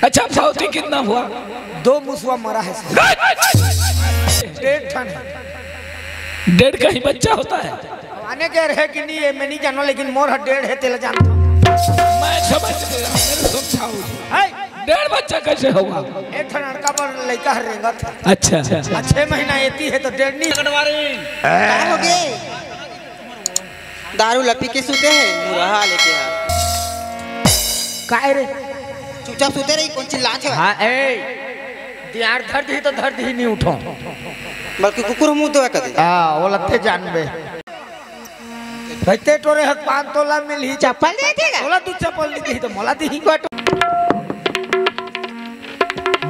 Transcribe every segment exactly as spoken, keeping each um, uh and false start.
अच्छा, फौती कितना हुआ? दो मुसवा मरा है सर। डेढ़ ठन है। डेढ़ का ही बच्चा होता है। आने के रहे कि नहीं, ये मैं नहीं जानो, लेकिन मोर हर डेढ़ है, तेला जानता हूँ। मैं समझ गया, मेरे समझाओ। है? डेढ़ बच्चा कैसे होगा? एक ठन लड़का पर लड़का हर रेंगत है। अच्छा। आ, छह महीना एती है तो डेढ़ नहीं। का हो गे? दारू ल पी के सुते हे, मुरहा लेके हा। काय रे? चुपचाप सुते रही, कौन चिल्लात हे? हाँ, ए, दियार धर दी तो धर दी, नहीं उठो। बल्कि कुकुर मुंह दो कदे। हाँ, वो लगते जानबे। भाई, ते टोरे हक पान तोला मिलही। चप्पल दे देगा? तोला तू चप्पल नहीं दी तो मोला दी।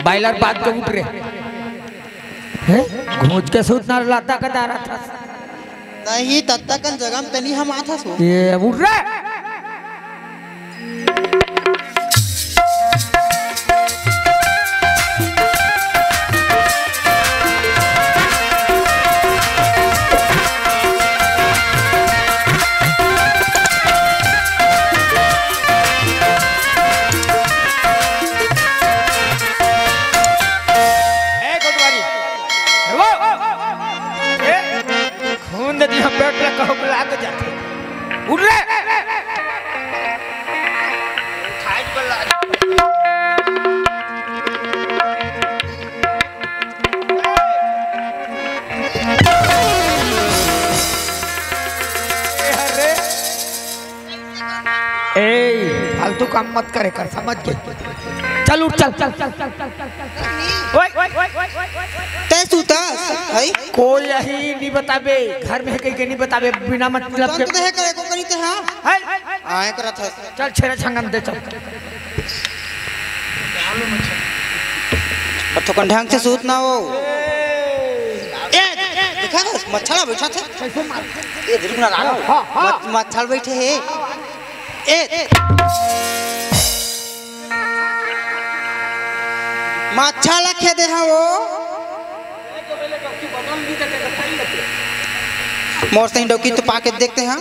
बॉयलर बात के उठ रे। हैं? घोंच के सूत ना लाता का दारा था। नहीं, तत्ता कन जगह में तनी हम आता सो। ये उठ रे। ए कोटवारी, वो, ए, खून दे दिया पेट ला, कहूँ ला के जाते। उठ रे। खाई बल्ला। ए, अरे। ए, फालतू काम मत करे कर, समझ गए? चल उठ, चल, चल, चल, चल, चल, चल, चल। ओए, ओए, ओए, ओए, ओए, ओए, ओए। तै सूता, है? कोई यही नहीं बताबे, घर में कहीं के नहीं बताबे, बिना मतलब के। तो है करे को करी ते, हाँ? है? आए करत हस। चल, छेरा छंगन दे, चल। अब थोकन ढंग से सूत ना हो। ए, देखा ना, मच्छर बैठा था। कैसे मार? ए, रुक ना, राघव। हाँ, हाँ। मच-, मच्छर बैठे हे। ए, मच्छर ला खेदे हा वो। मोर सही डौकी तो पाके देखते हैं।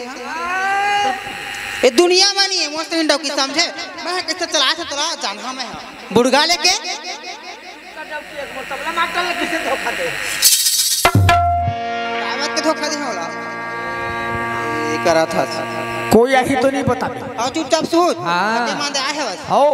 ये दुनिया बनी है, मोर सही डौकी समझे। मैं कैसे चला था तोला जानहा मैं हाँ। बुढ़गा लेके। तबला मास्टर ले किसे धोखा दे? दावत के धोखा दे होला। ये करा था। कोई यही तो नहीं बताबे। और चुपचाप सूत। हाँ। आगे मान दे आए है बस। हो।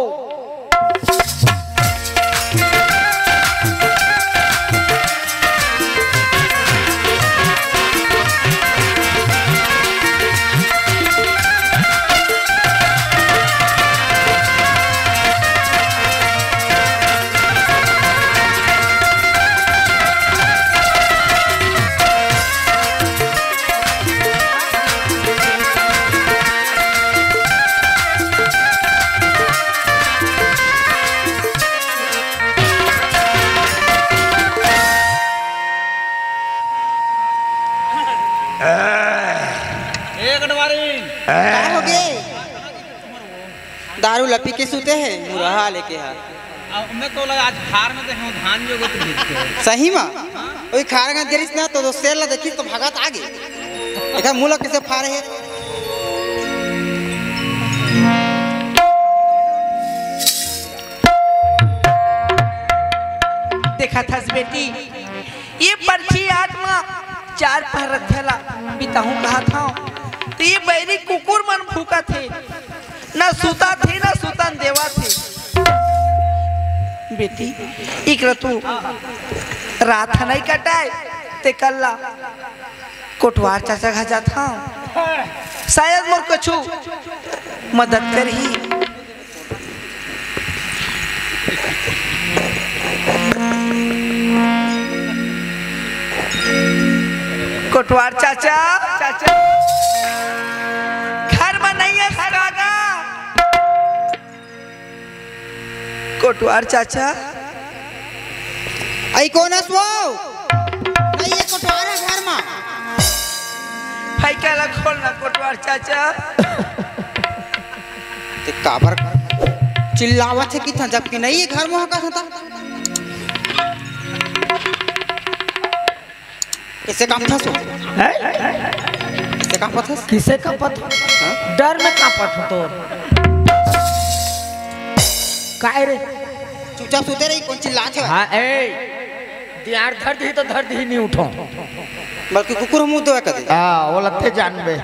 एक बारी। का हो गे? दारू ल पी के सुते हे, मुरहा लेके हा। अब मैं तो लगा आज खार में तो हूँ, धान जो गोत बीत के। सही मा? ओई खार में गिरिस ना तो, तो शेर ला देखिस तो भगत आगे। देखा मुला कैसे फारे हे। देखा थस बेटी, ये परछी आठ मा चार पहर रथे ला बिताहूं कहा था, तो ये बैरी कुकुर मन भूखा थे, ना सुता थे, ना सुतन देवा थे। बेटी, इकरा तू रात ह नहीं कटाए, ते कल्ला कोटवार चाचा घर जात हव, शायद मोर कछु मदद करही। कोटवार चाचा, चाचा, घर में नहीं है काका। कोटवार चाचा। आई कोन अस वो? नहीं, ये कोटवार है घर मा। भाई, काला खोलना कोटवार चाचा। ते काबर चिल्लावत हे कि था, जबकि नहीं ये घर मा का था। किसे कांपथस हो? हैं? किसे कांपथस? किसे कांपत हो? हाँ? डर में कांपत हो तो। काय रे? चुपचाप सुते रही, कोन चिल्लात हे? हाँ, ए, दियार धर दी तो धर दी, नहीं उठो। बल्कि कुकुर मुँह देवा कदे। हाँ, वो लगते जानबे।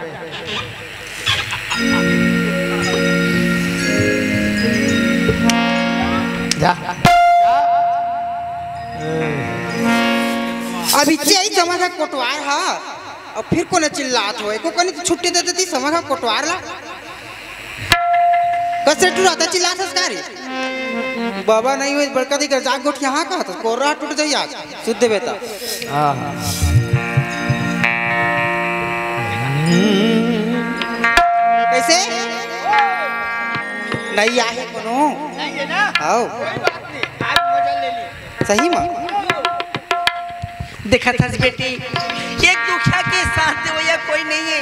जा। अभी चई समझ कोटवार हा, अब फिर कोने चिल्लात हो? एको कनी तो छुट्टी दे देती समझ कोटवार ला। कस रे टुरा, त चिल्लाथस का रे? बाबा नहीं होय, बड़का दी कर जाग गोठिया, हाँ कहत, कोरा टूट जाई आज, सुध देबे त। हाँ। कैसे? नहीं आहे कोनो? नहीं है ना? आओ। कोई बात नहीं, आज मजा ले ली। सही में? देखत हस बेटी, एक दुखिया के साथ देवइया कोई नहीं है।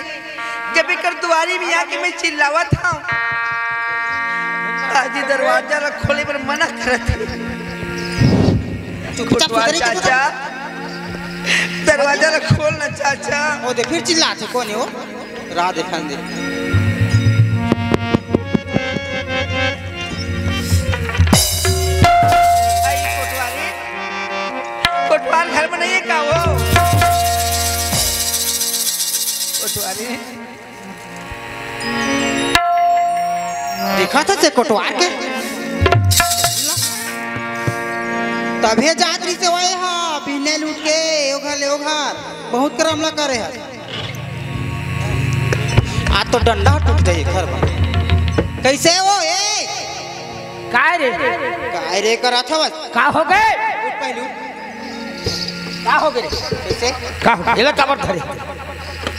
जब एकर दुआरी में आके मैं चिल्लावत हूँ, आज ये दरवाजा ला खोले बर मना करत है। चुपचाप कोटवार सुतरी के चाचा, दरवाजा ला खोल ना चाचा। ओ दे, फिर चिल्लात हे, कोन हे वो? राधे फंदे। आई कोटवारी, कोटवार घर में नहीं है का वो? कोटवारी। देखा था से कोटवार के। तभे जात रही से वही हा, बिहने लूट के, ओ घर ले ओ घर, बहुत करमला करे है। आज तो डंडा टूट जाई घर में। कैसे हो ए? काय रे? काय रे करत हवस? का हो गए? उठ पहलू। का हो गए? कैसे? का हो? एला काबर धरे?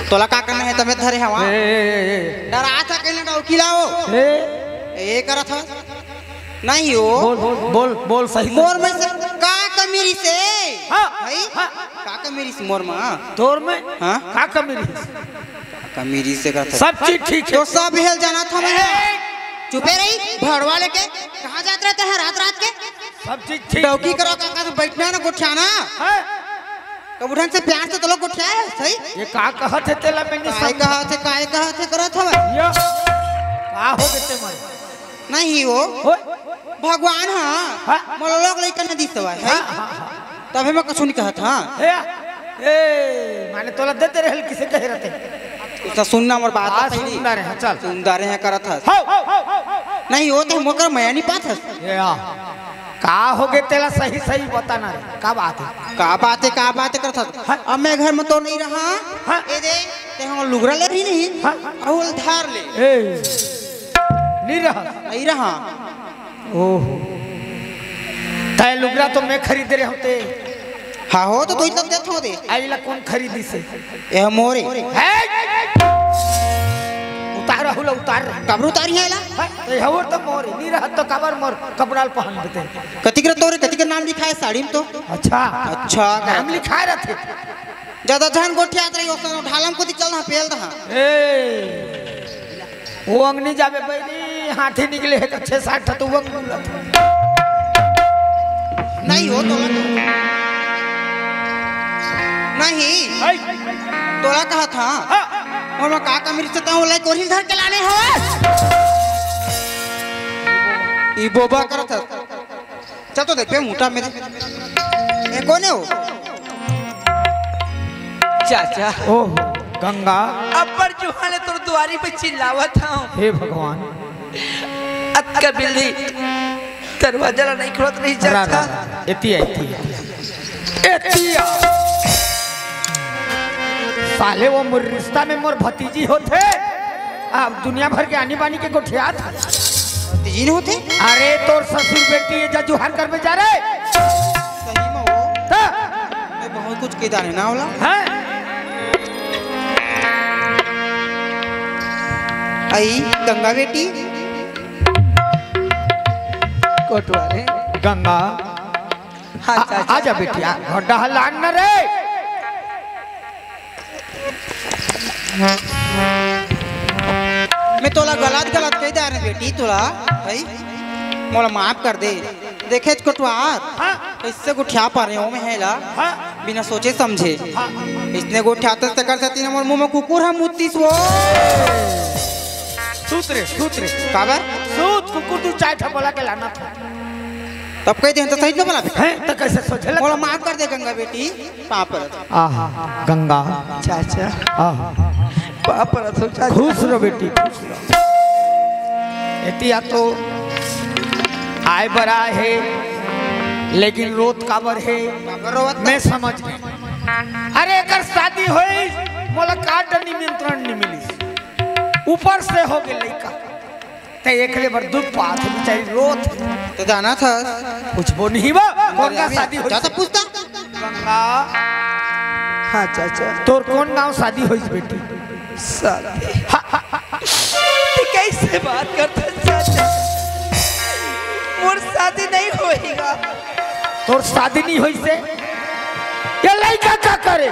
तोला का करना है तबे धरे हवा? ए, ए, ए, ए। डरा था कहने डौकी लाओ। ए। ए करत हवस? नहीं हो। बोल, बोल, बोल, बोल सही से। मोर में से का कमी रही से? हाँ, भाई, हाँ। का कमी रही से मोर में? तोर में? हाँ? का कमी रही से? कमी रही से करत हस। सब चीज ठीक है। तो सब हेल जाना था मैं। ए! चुपे रही, भड़वा लेके कहाँ जात रहते हैं रात रात के? सब चीज ठीक। डौकी करो का, का बैठना ना गोठियाना। हाँ। कब उठन से प्यार से तो लोग गोठिया है, सही? ये का कहत है तेला मैं नहीं काय समझ। कहा थे, काय कहा थे करत हवे? ये का हो गए ते मन? नहीं हो। हो? भगवान हाँ, हाँ। मोला लोग लइका न दिस हवय, है? हाँ, हाँ, हाँ। तभे मैं कछु नहीं कहत, हाँ। ए, ए, माने तोला देते रहल किसे कहे रहते? उसका सुनना मोर बात हाँ, है नहीं। सुनदा रहे, हाँ, चल। सुनदा रहे करत हस। हो। नहीं हो तो मोकर मया नहीं पात हस। ए, आ। का हो गए तेला सही सही बता ना रे, का बात है? का बात है, का बात है करत हस? हाँ। अब मैं घर में तो नहीं रहा। हाँ। ए दे, ते हम लुगरा ले रही नहीं। हाँ। अहुल धार ले। ए, नहीं रहा। नहीं रहा। ओहो। तय लुगरा तो मैं खरीद रहे होते। हाँ हो, तो तोही तक देत हो दे। आइला कौन खरीदी से? ए मोरे। है? उतार, राहुल, उतार। कबर उतारी है ला? है? तो ये और तो मोरे, नहीं रहा तो कबर मोर, कपड़ा पहन देते। कतिक रे तोरे, कतिक नाम लिखा है साड़ी में तो? अच्छा। अच्छा, नाम लिखा रहते। ज्यादा झन गोठियात रही, ओसन ढालम को दी चल ना, पेल दहा। ए। वो अंगनी जाबे बहिनी, हाथी निकले हे, छह सात ठा तो वो अंग बोलत। नहीं हो तोला। नहीं। आई। तोला कहा था। हाँ। और मैं का कमीर से ताऊं लाई कोरी धर के लाने हो। ई बोबा करत है। चल तो देख बे, मुटा मेरे। ए, कोन हे वो? चाचा। ओह, गंगा। अब्बड़ जुहां ले तोर दुआरी पे चिल्लावत हूँ। हे भगवान। अतका बिल्ली दरवाजा ला नहीं खोलत रही रा, चाचा। रा, रा। एतिया, एतिया। एतिया। साले वो मोर रिश्ता में मोर भतीजी होथे। अब दुनिया भर के आनी बानी के गोठियात। तीन होथे? अरे तोर ससुर बेटी ये जा जुहार करबे जा रे। सही में हो। त? मैं बहुत कुछ कह डाले ना होला। हैं? आई गंगा बेटी। कोटवारे। गंगा। हाँ, आ, चाचा। आजा बेटी, आ, घोड़ा हलान न रे। मैं तोला गलत, गलत कह दे रहे बेटी, तोला, भाई, मोला माफ कर दे। देखे कोटवार, हाँ। कैसे गुठिया पा रहे हो मैं हेला, हाँ। बिना सोचे समझे। हाँ। इसने गुठिया तो कर सकती ना, मोर मुंह में कुकुर हम मुत्तीस वो। सूत रे, सूत रे। काबर? सूत। कुकुर दू चार ठा बोला के लाना था। तब कह दे, हम तो सही में बोला। हैं, तो कैसे सोचे लगा? बोला, माफ कर दे गंगा बेटी, पाँव परत। आहा, गंगा। चाचा। आहा। पाँव परत हो चाचा। खुश रहो बेटी, खुश रहो। एतिया तो आए बरा हे, लेकिन रोत काबर हे? काबर रोवत? मैं समझ गया। अरे, एकर शादी होई, मोला का निमंत्रण नहीं मिलिस, ऊपर से हो गए लइका। ते एकरे बर दुख पात हे, बेचारी रोत हे। तो जाना था। पूछबो नहीं बा, कौन का शादी होइस? जा तो पूछता। गंगा। हाँ चाचा। तोर कौन गांव शादी होइस बेटी? शादी। हाँ, हाँ, हाँ। ते कैसे बात करता चाचा? मोर शादी नहीं होएगा। तोर शादी नहीं होइस हे? ये लइका का करे?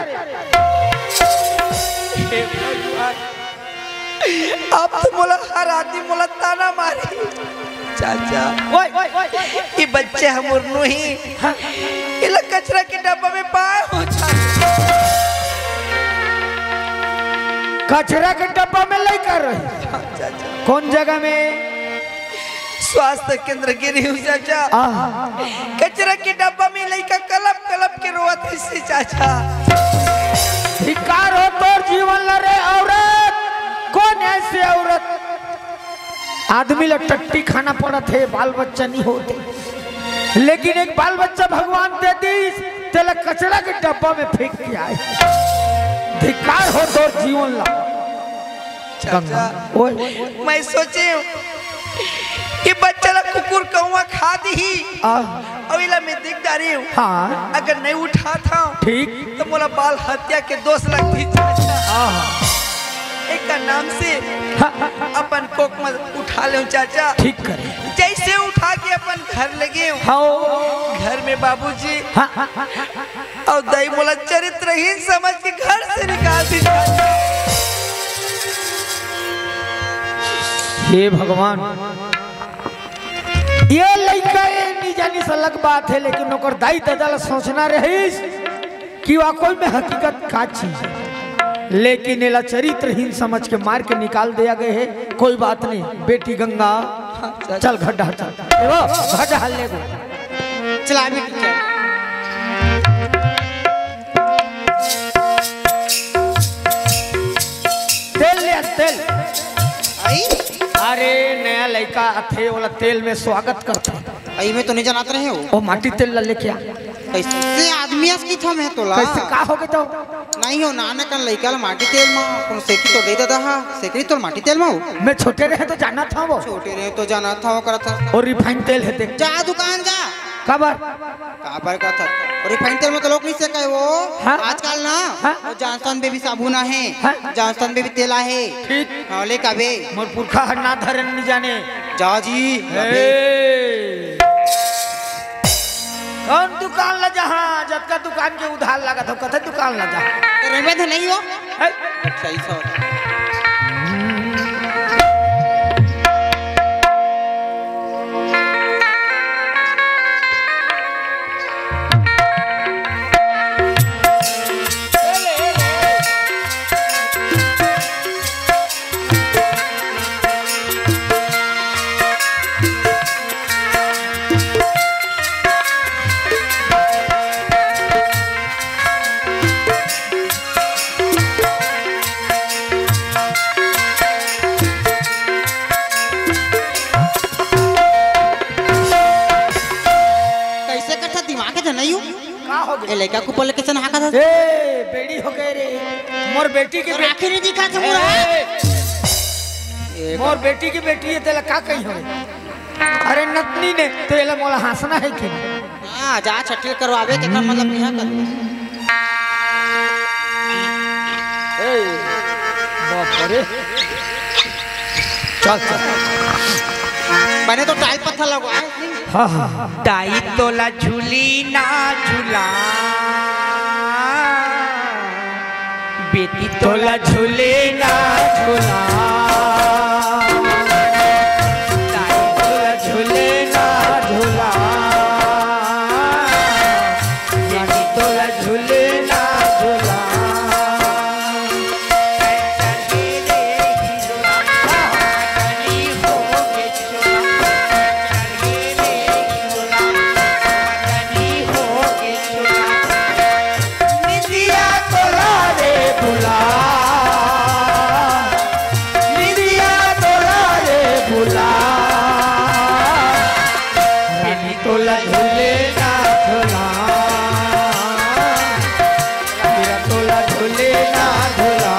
हे भगवान। अब तो मोला हर आदमी मोला ताना मारी। चाचा, ओए, ये बच्चे हमर नोही। हाँ। एला कचरा के डब्बा में पाए हो चाचा। कचरा के डब्बा में लइका रही? हाँ, चाचा। कौन जगह में? स्वास्थ्य केंद्र गे रहेंव चाचा। आह। कचरा के डब्बा में लइका कलप कलप के रोवत हे चाचा। धिक्कार हो तोर जीवन ला रे औरत। कौन ऐसे औरत? आदमी ला टट्टी खाना पड़त हे, बाल बच्चा नहीं होते, लेकिन एक बाल बच्चा भगवान दे दिस, तेला कचरा के डब्बा में फेंक के आए। धिक्कार हो तोर जीवन ला। चाचा, गंगा। ओए। मैं सोचे हूँ कि बच्चा ला कुकुर कौवा खा दिही। आ। अउ एला मैं देख डारे हूँ। हाँ। अगर नहीं उठात हूँ, ठीक। तो मोला बाल हत्या के दोष लगही चाचा। आहा। एकर नाम से हाँ। अपन कोख में उठा लेहूँ चाचा। ठीक करे। जैसे उठा के अपन घर ले गेंव। हाँ। घर में बाबूजी हाँ। अउ दाई मोला चरित्रहीन समझ के घर से निकाल दिस चाचा। हे भगवान, ये लइका ये नहीं जानिस अलग बात हे, लेकिन ओकर दाई ददा ला सोचना रहिस कि वाकई में हकीकत का चीज हे, लेकिन एला चरित्रहीन समझ के मार के निकाल दिया गए हे। कोई बात नहीं, बेटी गंगा, चल घर डहर चल। ए वो, घर डहर ले गो। चला बेटी, चल। तेल ले आ, तेल। आई? अरे, नया लइका आथे, ओला तेल में स्वागत करथे। आई में तो नहीं जानत रहे हो। ओ, माटी तेल ला लेके आ। कैसे आदमी अस की था मैं तोला? कैसे का हो गए तो? नहीं हो, नाना कन लइका ला माटी तेल में, कोनो सेकी तो दे ददा हा, सेकी तो माटी तेल में हो। मैं छोटे रहे तो जानत हंव वो। छोटे रहे तो जानत हंव, करत हंव। और रिफाइन तेल हे ते। जा दुकान जा। काबर? काबर का था? अउ रिफाइन तेल में तो लोग नहीं सेकाय वो। हाँ? आजकल ना, हाँ? वो जॉनसन बेबी साबुन आहे। हाँ? जॉनसन बेबी तेल आहे। ठीक। हाँ, ले काबे। मोर पुरखा हर ना धरन नहीं जाने। जा जी, अबे। ए। कौन दुकान ला जहाँ, जतका दुकान के उधार लागत हो, कथे दुकान ला जहाँ। तो रेमे तो नहीं हो? है? अच्छा, ऐसा होता। कैसे करथा दिमाग के जनई हो? का हो गए? ए लइका के ऊपर ले कैसे नहाका था? ए, बेटी हो गए रे। मोर बेटी के तो राखी नहीं दिखा था पूरा। ए, ए, मोर बेटी के बेटी हे, तेला का कही हो? अरे नतनी ने, तो एला मोला हंसना है कि नहीं? हाँ, जा छट्ठी करवावे, तेकर मतलब बिहा कर। ए, बाप रे। चल, चल। मैंने तो टाइल पत्थर लगवाए। हाँ, हाँ। दाई तोला झूली ना झूला, बेटी तोला झूली ना झूला, दाई तोला झूली ना झूला, बेटी तोला झूली ना झूला। तोला झूले ना झूला, मेरा तोला झूले ना झूला।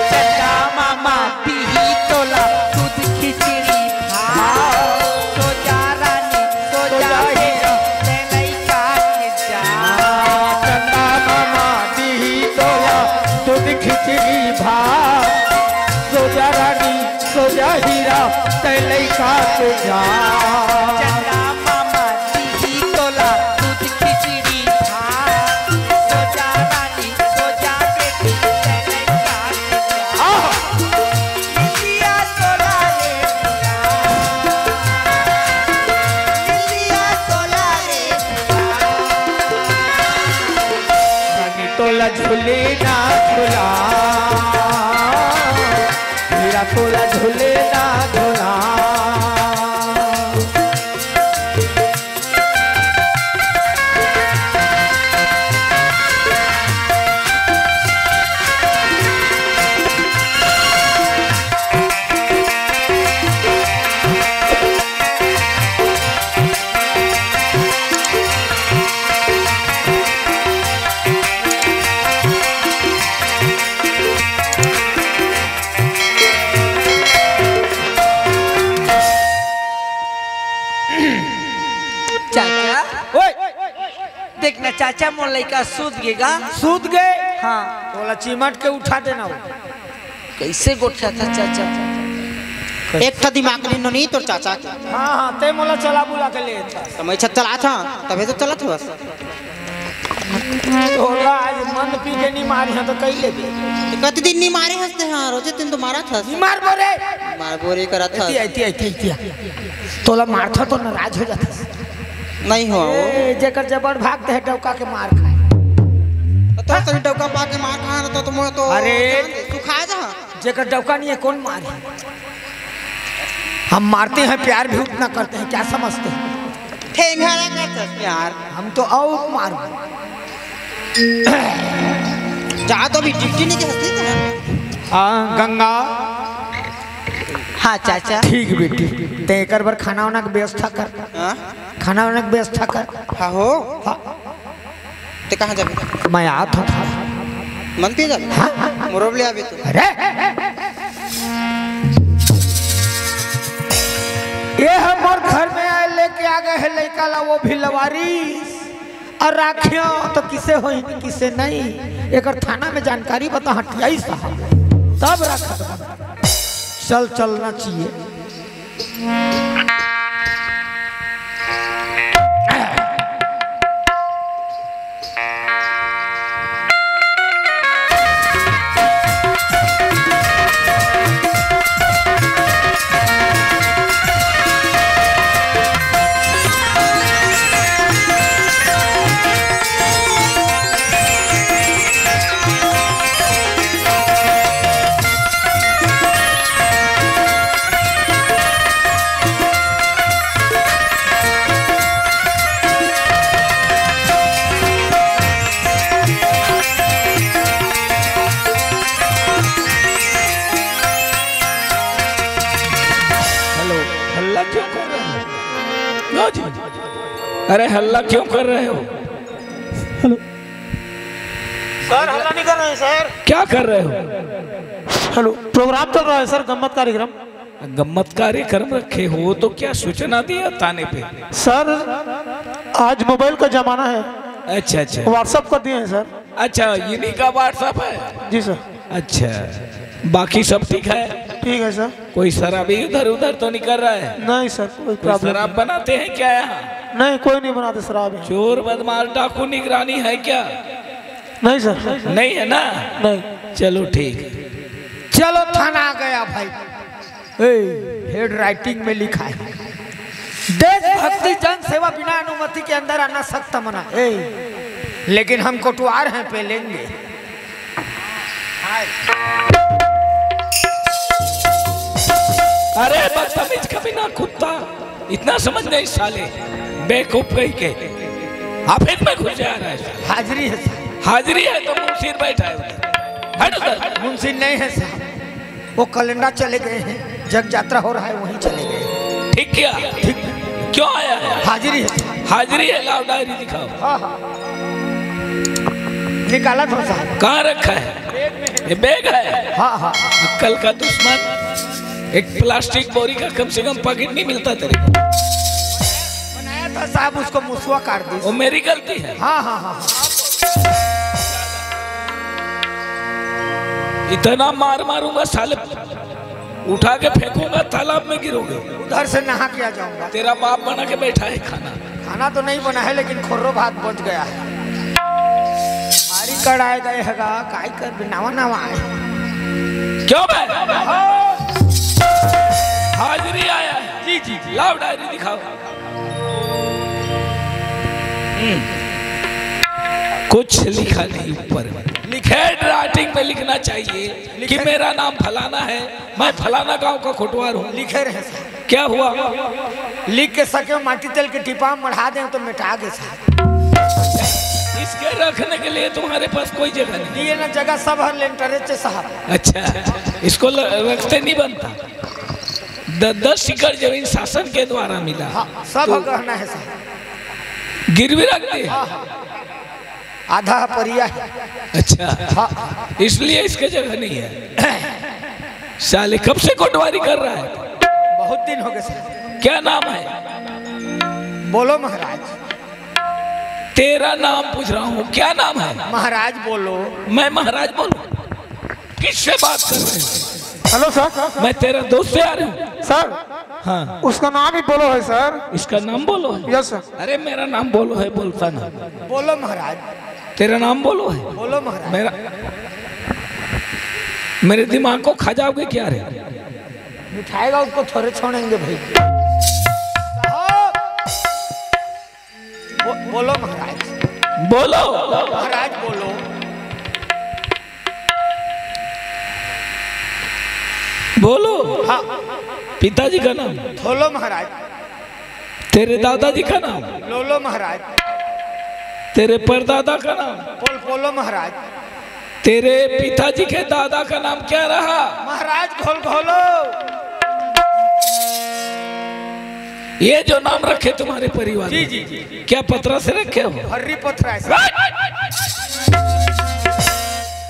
चंदा मामा दीही तोला दूध खिचड़ी भात। सोजा रानी, सोजा हीरा, तैं लइका के जात। चंदा मामा दीही तोला दूध खिचड़ी भात। सोजा रानी, सोजा हीरा, तैं लइका के जात। चंदा मामा दीही तोला दूध खिचड़ी भात। सोजा रानी, सोजा बेटी, तैं लइका के जात। आह! निंदिया तोला रे भुला। निंदिया तोला रे भुला। रानी तोला झूले ना झूला, हीरा तोला झूले ना झूला। चाचा, ओए! देख ना चाचा, मोर लइका सूत गे गा। सूत गे? हाँ। तोला चिमट के उठा देना हो। कइसे गोठियाथस चाचा? एक ठा दिमाग नइ नोनी तोर चाचा के। हाँ, हाँ, तैं मोला चला बुला के ले था। त मैं छत चलात हँव, तभे तो चलत हवस। तोला आज मंद पी के नइ मारिहँव त कइ लेबे। कति दिन नइ मारे हस तैं, हाँ, रोजे दिन तो मारत हस। नइ मारबो रे। मारबो रे करत हस। एती, एती, एती, एती। तोला मारथँव तो नाराज हो जाथस। नइ होवँव। ए, जेकर जबड़ भाग ते डौका के मार खाय। त तोर सही डौका पा के मार खाय न त, त मोर तो अरे। जान दे, सुखा जा। जेकर डौका नइ हे, कोन मारही? हम मारते हैं, प्यार भी उतना करते हैं, क्या समझते हैं? ठेंगा ना करथस प्यार। हम तो अउ मार। जा तो अभी ड्यूटी नइ के हस नहीं तेरा। हाँ, गंगा। हाँ, चाचा। ठीक बेटी, तैं एकर बर खाना वाना के व्यवस्था कर। हाँ? खाना वाना के व्यवस्था कर। हाँ हो। हाँ। तैं कहाँ जाबे? मैं आत हँव। मन पी जाबे? हाँ, हाँ, हाँ। मोरो बर ले आबे तो। अरे! ये हमर घर में आय, लेके आ गे हे लइका ला, वो भी लवारिस। अउ राखियो तो किसे होही, किसे नहीं। एकर थाना में जानकारी बता, हटियाई साहब। तब रख। चल, चलना चाहिए। हेलो, हल्ला क्यों कर रहे हो? क्यों जी? अरे, हल्ला क्यों कर रहे हो? हेलो। सर, हल्ला नहीं कर रहे हैं, सर। क्या कर रहे हो? हेलो, प्रोग्राम चल रहा है, सर, गम्मत कार्यक्रम। गम्मत कार्यक्रम रखे हो तो क्या सूचना दिया थाने पे? सर, आज मोबाइल का जमाना है। अच्छा, अच्छा। WhatsApp कर दिए हैं, सर। अच्छा, इन्हीं का WhatsApp है? जी, सर। अच्छा, बाकी सब ठीक है? ठीक है, सर। कोई शराबी इधर उधर तो नहीं कर रहा है? नहीं, सर, कोई कोई problem शराब नहीं। बनाते हैं क्या यहाँ? नहीं, कोई नहीं बनाते शराब यहाँ। चोर, बदमाश, डाकू निगरानी है क्या? नहीं, सर। नहीं है ना? नहीं। चलो, ठीक। चलो, थाना आ गया भाई। ए, हेड राइटिंग में लिखा है। देशभक्ति, जन सेवा बिना अनुमति के अंदर आना सख्त मना है। लेकिन हम कोटवार हैं, पेलेंगे। अरे बदतमीज कमीना कुत्ता, इतना समझ नहीं साले, बेवकूफ कहीं के। ऑफिस में घुस जा रहा है। हाजिरी है साहब। हाजिरी है तो मुंशी बैठा है उधर। हट उधर। मुंशी नहीं है साहब, वो कलेंडा चले गए हैं, जग जात्रा हो रहा है, वहीं चले गए हैं। ठीक किया। ठीक। क्यों आया है? हाजिरी है साहब। हाजिरी है, लाओ डायरी दिखाओ। हाँ, हाँ। निकाला था साहब। कहाँ रखा है? ये बैग है? हाँ, हाँ। अक्ल का दुश्मन, एक प्लास्टिक बोरी का कम से कम पैकेट नहीं मिलता तेरे को? बनाया था साहब, उसको मुसवा काट दी। वो मेरी गलती है। हाँ, हाँ, हाँ। इतना मार मारूंगा साले, उठा के फेंकूंगा, तालाब में गिरोगे। उधर से नहा के आ जाऊंगा। तेरा बाप बना के बैठा है खाना। खाना तो नहीं बना है, लेकिन खोर्रो भात बच गया है। हारी कड़ाए गए हैगा, काई कर नवा नवा आए। क्यों बे? हाजिरी आया है। जी, जी, जी। लाओ डायरी दिखाओ। हम्म। कुछ लिखा नहीं ऊपर। लिखे। हैंड राइटिंग में लिखना चाहिए कि लिखे। मेरा नाम फलाना है, मैं फलाना गांव का कोटवार हूँ। लिखे रहे साहब। क्या हुआ? लिख के सके माटी तेल के टिपा मढ़ा दें तो मिटा गए साहब। इसके रखने के लिए तुम्हारे पास कोई जगह नहीं? ये ना जगह सब हर लेंटरे चे साहब। अच्छा, इसको ल-, रखते नहीं बनता। द-, दस एकड़ जमीन शासन के द्वारा मिला। हाँ, सब तो गहना है साहब। गिरवी रख दे। हाँ, हाँ। आधा परिया है। अच्छा, हाँ। इसलिए इसके जगह नहीं है। साले कब से कोटवारी कर रहा है? बहुत दिन हो गए साहब। क्या नाम है? बोलो महाराज। तेरा नाम पूछ रहा हूँ, क्या नाम है? महाराज बोलो। मैं महाराज बोलूं? किससे बात कर रहे हो? Hello sir. मैं तेरा दोस्त यार हूँ। सर, हाँ। उसका नाम ही बोलो है सर। इसका नाम बोलो है? Yes sir. अरे मेरा नाम बोलो है, बोलता ना। बोलो महाराज। तेरा नाम बोलो है। बोलो महाराज। मेरा, मेरे दिमाग को खा जाओगे क्या रे? मिठाएगा उसको थोड़े छोड़ेंगे भाई। साहब, बो-, बोलो महाराज। बोलो। महाराज बोलो। बोलो। हाँ। पिताजी का नाम? बोलो महाराज। तेरे दादाजी का नाम? लोलो महाराज। तेरे परदादा का नाम? पोल पोलो महाराज। तेरे पिताजी के दादा का नाम क्या रहा? महाराज घोल घोलो। ये जो नाम रखे तुम्हारे परिवार जी, में, जी, जी। क्या पथरा से रखे हो? हर्री पथरा है सर।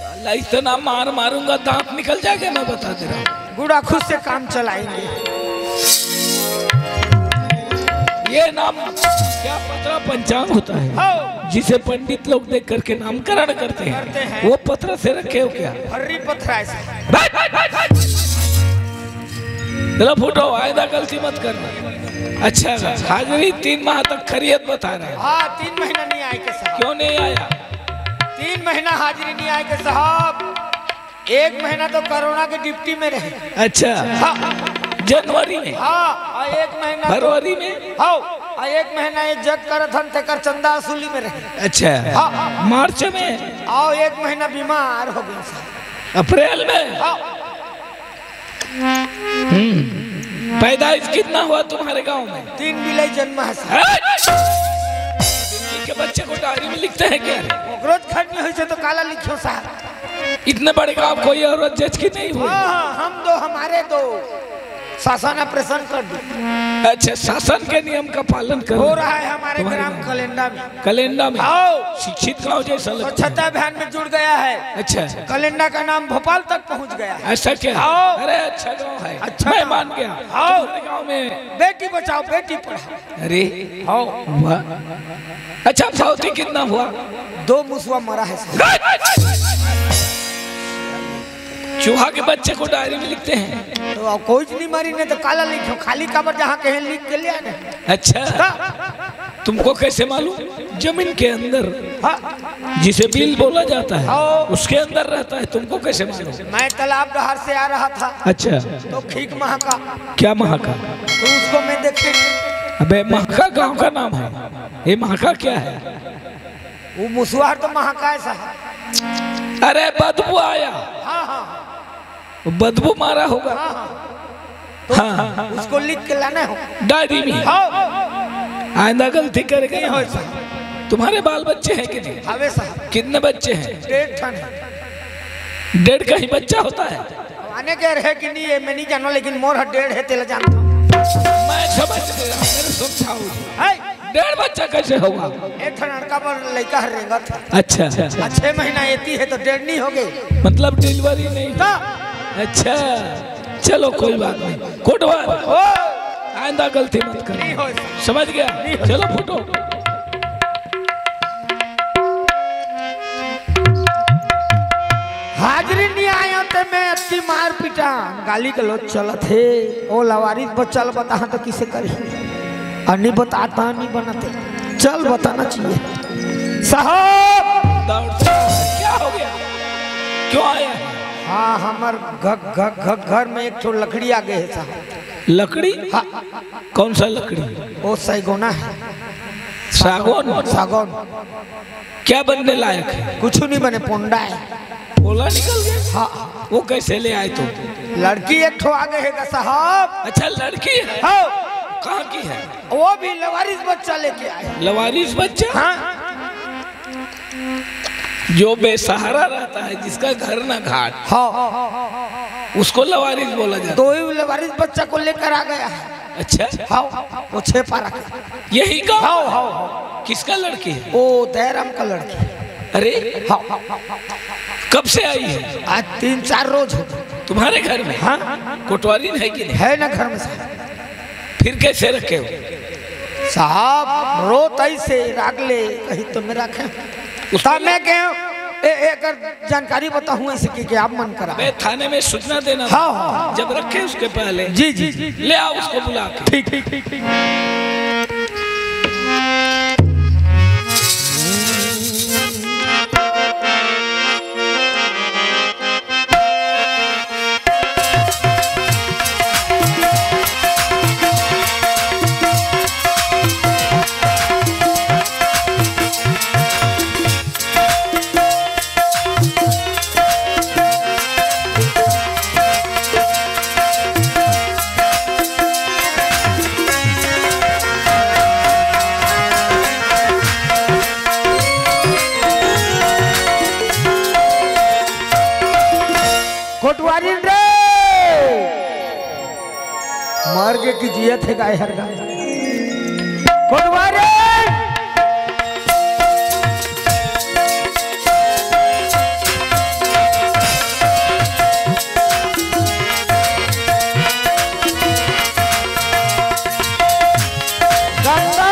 अल्लाह, इतना मार मारूंगा, दांत निकल जाएगा, मैं बता दे रहा हूँ। गुड़ा खुद से काम चलाएंगे। ये नाम क्या पथरा पंचांग होता है, हाँ। जिसे पंडित लोग देख करके नामकरण करते हैं, करते हैं। वो पथरा से रखे हो क्या? हर्री पथरा है सर। चलो फूटो, आइंदा गलती मत करना। अच्छा, हाजिरी तीन माह तक खैरियत बता रहे हैं। हाँ, तीन महीना नहीं आए के साहब। क्यों नहीं आया? तीन महीना हाजिरी नहीं आए के साहब। एक महीना तो कोरोना के ड्यूटी में रहे। अच्छा। हाँ। जनवरी में? हाँ, और एक महीना तो फरवरी में? हाँ, और एक महीना ये जग करत हन, तेकर चंदा वसूली में रहे। अच्छा। हाँ। मार्च में? और एक महीना बीमार हो गए साहब। अप्रैल में? हाँ। हम्म। पैदाइश कितना हुआ तुम्हारे गांव में? तीन बिलाई जन्म है साहब। हैं? के बच्चे को डायरी में लिखते हैं क्या? ओकरो ज घर में होइसे तो काला लिखियो साहब। इतने बड़े गांव कोई औरत जच की नहीं हुई? हाँ, हाँ, हम दो, हमारे दो। शासन ऑपरेशन कर दो। अच्छा, शासन के नियम का पालन करो। हो रहा है हमारे तुम्हारे ग्राम गांव। कलेंडा में। कलेंडा में? आओ। शिक्षित गांव जैसा लगता है। स्वच्छता अभियान में जुड़ गया है। अच्छा। कलेंडा का नाम भोपाल तक पहुंच गया है। ऐसा क्या? आओ। अरे, अच्छा गांव है। अच्छा मैं गांव। मान गया। आओ। तुम्हारे गांव में बेटी बचाओ, बेटी पढ़ाओ। अरे, आओ। वाह। अच्छा, फौती कितना हुआ? दो मुसवा मरा है साहब। चूहा के बच्चे को डायरी में लिखते हैं। तो अब कोई नहीं मरी, नहीं तो काला लिखो, खाली काबर जहाँ कहीं लिख के ले आने। अच्छा, हाँ। तुमको कैसे मालूम? जमीन के अंदर हाँ। जिसे बिल बोला जाता है, हाँ। उसके अंदर रहता है, तुमको कैसे मालूम? मैं तालाब डहार से आ रहा था। अच्छा। तो खीक महका। क्या महका? तो उसको मैं देखे। अबे, महका गांव का नाम है, ये महका क्या है? वो मुसुआर तो महका है साहब। अरे, बदबू आया। हाँ, हाँ, हाँ। बदबू मारा होगा। हाँ, हाँ। तो हाँ। उसको लिख के लाना हो डायरी में। हाँ। आइंदा गलती करेगा नहीं ना। हो साहब। तुम्हारे बाल बच्चे हैं कि नहीं? हवे साहब। कितने बच्चे हैं? डेढ़ ठन है। डेढ़ का ही बच्चा होता है? आने के रहे कि नहीं, ये मैं नहीं जानो, लेकिन मोर हर डेढ़ है, तेला जानता हूँ। मैं समझ गया, मेरे समझाओ। है। डेढ़ बच्चा कैसे होगा? एक ठन लड़का पर लड़का हर रेंगत है। अच्छा। आ, छह महीना एती है तो डेढ़ नहीं हो गए। मतलब डिलीवरी नहीं? तो? अच्छा, चलो कोई बात नहीं। कोटवार, ओ! आइंदा गलती मत कर। नहीं हो। समझ गया? नहीं हो। चलो फूटो। हाजिरी नहीं आया ते मैं अति मार पीटा, गाली गलौज चलत हे। ओ लवारिस बस चल बता तो किसे करी? और नहीं बताता नहीं बनते, चल बताना चाहिए साहब। दौड़ता है। क्या हो गया? क्यों आया है? हाँ, हमर घ-, घ-, घ-, घर में एक ठो लकड़ी आ गए है साहब। लकड़ी? हाँ। कौन सा लकड़ी? वो सैगोना है। सागौन? सागौन। क्या बनने लायक है? कुछ नहीं बने, पोंडा है। पोला निकल गया? हाँ। वो कैसे ले आए तुम? लड़की एक ठो आ गए है साहब। अच्छा, लड़की है? हाँ। कहाँ की है? वो भी लवारिस बच्चा लेके आए। लवारिस बच्चा? हाँ। जो बेसहारा रहता है, जिसका घर ना घाट, हाँ। उसको लवारिस बोला जाता है। तो ही लवारिस बच्चा को लेकर आ गया है। अच्छा। हाँ, वो छेपा रखे। यही का? हाँ, हाँ, हाँ। किसका लड़की है? वो दयाराम का लड़की। अरे, हाँ। कब से आई है? आज तीन चार रोज हो गए। तुम्हारे घर में? हाँ। कोटवारी है कि नहीं? है ना घर में साहब। फिर कैसे रखे हो? साहब, रोत ऐसे राख ले, कहीं तो मैं रखे। उसको तब मैं कहे, ए, एकर जानकारी बताऊं ऐसे कि, कि आप मन करा। मैं थाने में सूचना देना था। हाँ, हाँ। जब रखे उसके पहले। जी, जी, जी। ले आओ उसको बुला के। ठीक, ठीक, ठीक, ठीक। कोटवारिन रे, मर के कि जियत हे गाय हर गाय। कोटवारिन। गंगा।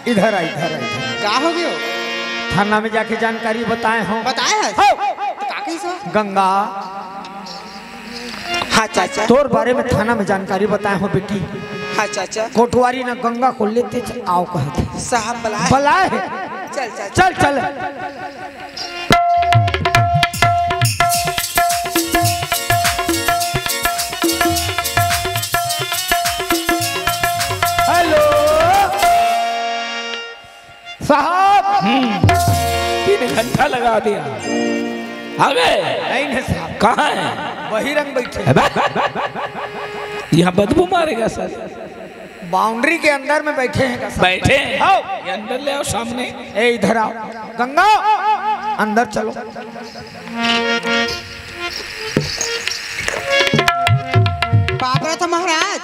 इधर आ, इधर आ, इधर। का हो गयो? थाना में जाके जानकारी बताए हो। बताए है? हो। तो का कही सो? गंगा। हाँ चाचा। तोर बारे में थाना में जानकारी बताए हो बेटी। हाँ चाचा। कोटवारी ना गंगा को लेते च-, आओ कहते। साहब बलाए। बलाए है। चल चाचा। चल, चल। हेलो। साहब। हम्म। तीन घंटा लगा दिया। आ गए? नहीं, नहीं साहब। कहाँ है? बहिरंग बैठे। अबे, यहाँ बदबू मारेगा सर। बाउंड्री के अंदर में बैठे हैं का साहब? बैठे हैं। आओ। ये अंदर ले आओ सामने। ए, इधर आओ। गंगा, अंदर चलो। बाप रे, तो महाराज।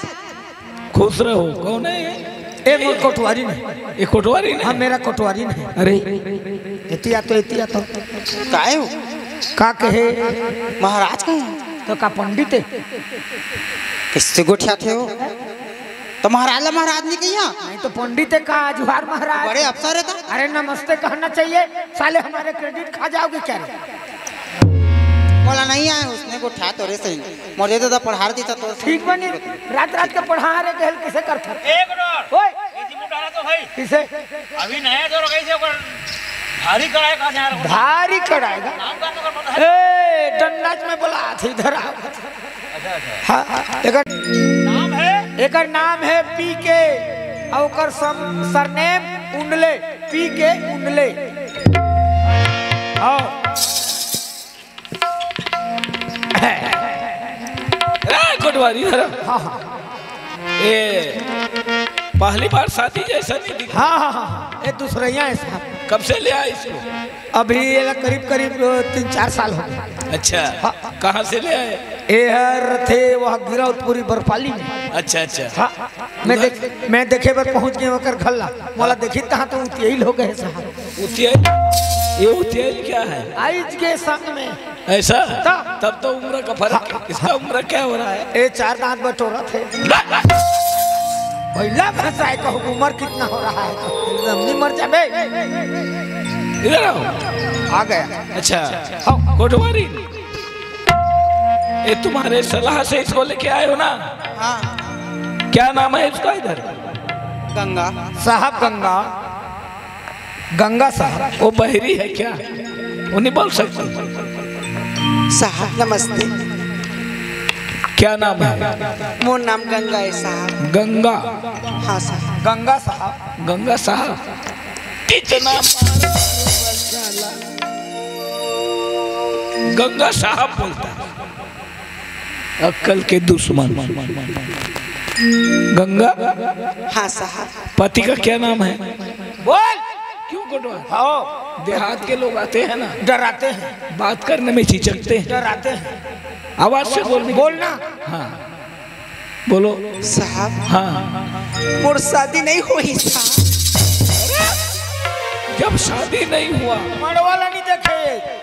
खुश रहो। कौन है ये? ए, मोर कोटवारी नहीं। ये कोटवारी नहीं? हाँ, मेरा कोटवारी नहीं। अरे। एतिया तो, एतिया तो। काहे हो? का कहे? महाराज कहाँ है? तो का पंडित हे? किससे गोठियाथे हो? तो महाराज ला महाराज नहीं कहिया? नहीं तो पंडित हे का, जुहार महाराज। बड़े अफसर हे तो। अरे नमस्ते कहना चाहिए, साले हमारे credit खा जाओगे क्या रे? मोला नहीं आए, उसने गोठिया तोरे से ही। मोर दे दे तो पढ़ा रही था तोरे से। ठीक बनी, रात रात के पढ़ा रहे गहल किसे करता? एक मिनट। ओए! ये जी मुंह डाला तो भाई। किसे? अभी नया जो लगाई से ओकर भारी कढ़ाई का ध्यान रखो। भारी कढ़ाई का? नाम का तो पता है। ए, डंडा में बोला थी इधर आ। अच्छा, अच्छा। हाँ, हाँ, एकर नाम है? एकर नाम है पी के, और ओकर सम-, surname उंडले, पी के उंडले। हाँ। ए, कोटवारी, इधर आ। हाँ, हाँ। ए, पहली बार शादी जैसा नहीं दिखा। हाँ, हाँ, हाँ, हाँ। ये दूसरैया है साहब। कब से ले आए इसको? अभी ये करीब, करीब, अ, तीन चार साल हो गए। अच्छा। हाँ। कहाँ से ले आए? ये हर थे वह गिरौदपुरी बर्फाली में। अच्छा, अच्छा। हाँ। मैं देख-, मैं देखे बर पहुँच गए ओकर घर ला। मोला देखी तहाँ तो उतियाइल हो गए साहब। उतियाइल? ये उतियाइल क्या है? आइज के संग में। ऐसा? तब? तब तो उम्र का फर्क है। हाँ, इसका हाँ। उम्र क्या हो रहा है? ए, चार दांत बटोरत हे। भैला फंसाए कहूँ, उम्र कितना हो रहा है? हम नहीं मर जाबे। इधर आओ। आ गया। अच्छा। हाँ। कोटवारी, ये तुम्हारे सलाह से इसको लेके आए हो ना? हाँ। क्या नाम है इसका इधर? गंगा। साहब गंगा। गंगा साहब। वो बहरी है क्या? वो नहीं बोल सकती? साहब नमस्ते। क्या नाम है? मोर नाम गंगा है साहब। गंगा? हाँ साहब। गंगा साहब। गंगा साहब? इतना मार, गंगा साहब बोलता है। अक्कल के दुश्मन। गंगा, हाँ साहब। पति का क्या नाम है? बोल। क्यों कोटवार? हाँ। देहात के लोग आते हैं ना, डराते हैं। बात करने में झिझकते हैं। डराते हैं। आवाज से बोलने। बोलना। हाँ, बोलो। साहब। हाँ। मोर शादी नहीं हुई साहब। जब शादी नहीं हुआ। मड़वाला नहीं देखे।